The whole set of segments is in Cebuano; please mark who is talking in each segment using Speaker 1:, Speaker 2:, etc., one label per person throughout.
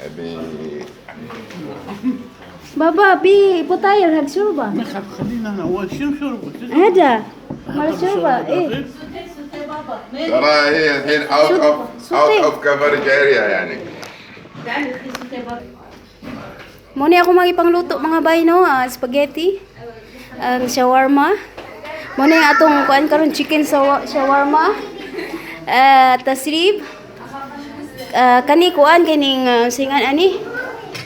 Speaker 1: ابي
Speaker 2: بابا بي فطاير حق شوربة.
Speaker 3: خلينا انا اول شنو شربت؟
Speaker 2: هذا مال شوربة ايه.
Speaker 1: ترى هي الحين out of coverage area يعني.
Speaker 2: Mao ni ako magipangluto, mga bay, no, spaghetti, ang shawarma. Mao ni atong kuan karon, chicken shawarma. Tasrib. Kani kuan kining singan ani.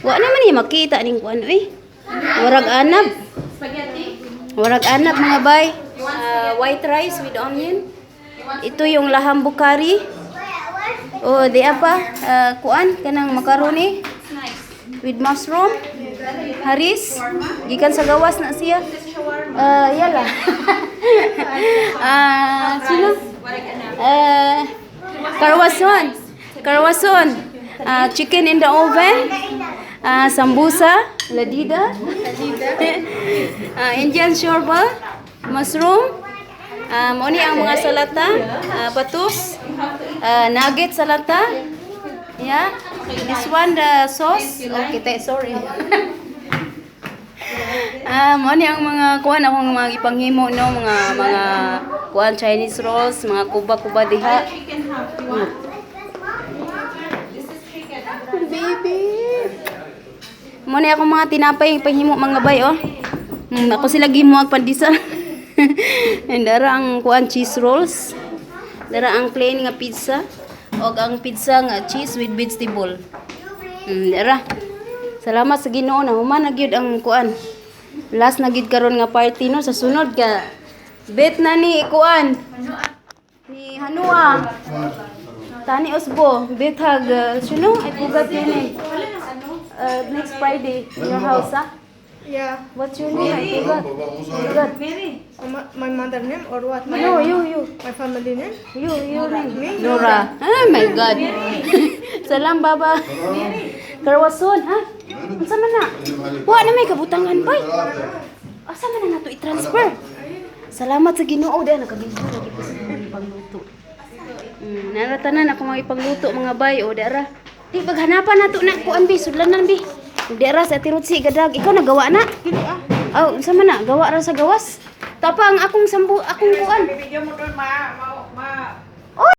Speaker 2: Wa naman ni makita ning kuan oy. Warag anab. Warag anab, mga bay. White rice with onion. Ito yung laham bukhari. Oh, di apa? Kuan kanang macaroni with mushroom. Haris. Gikan sa gawas na siya. Yala. Sino? Karwason. Karwason. Chicken in the oven. Sambusa. Ladida. Indian shorba. Mushroom. Mao ni ang mga salata. Patus. Nugget salata. Yeah. This one, the sauce. Okay, te, sorry. Mao ni ang mga kuan akong mga ipanghimo, no, mga kuan, Chinese rolls, mga kuba-kuba diha.
Speaker 4: Chicken half. You want? This is chicken.
Speaker 2: Baby. Mao ni akong mga tinapay ipanghimo, mga bay, oh. Ako sila gihimo ang pandesal. And dara ang kuan, cheese rolls. Dara ang plain nga pizza og ang pizza nga cheese with vegetable. Dara. Salamat sa Ginoo na human na gyud ang kuan. Last na gyud karon nga party, no, sa sunod ka bet na ni kuan. Ni Hanua. Tani Osbo, bet hag sino? I forgot your name. Next Friday in your house, ah?
Speaker 5: Yeah.
Speaker 2: What's your name? I forgot. Forgot.
Speaker 5: My mother name or what? My,
Speaker 2: No, you, you.
Speaker 5: My family name?
Speaker 2: You, you name. Nora. Oh my God. Salam, Baba. Karwason, ha? Unsa man na? Wa na may kabutangan, bay. Asa man na nato i-transfer? Salamat sa Ginoo dahil nakabidyo lagi ko sa mga ipangluto. Naratanan ako mga ipangluto, mga bay, o dara. Di paghanapan nato na kuan bi, sudlanan bi. Dara sa Ate gadag, ikaw nagawa na? Oh, unsa man na? Gawa ra sa gawas. Tapa ang akong sambu, akong kuan.
Speaker 4: Video mo doon, ma, ma, ma,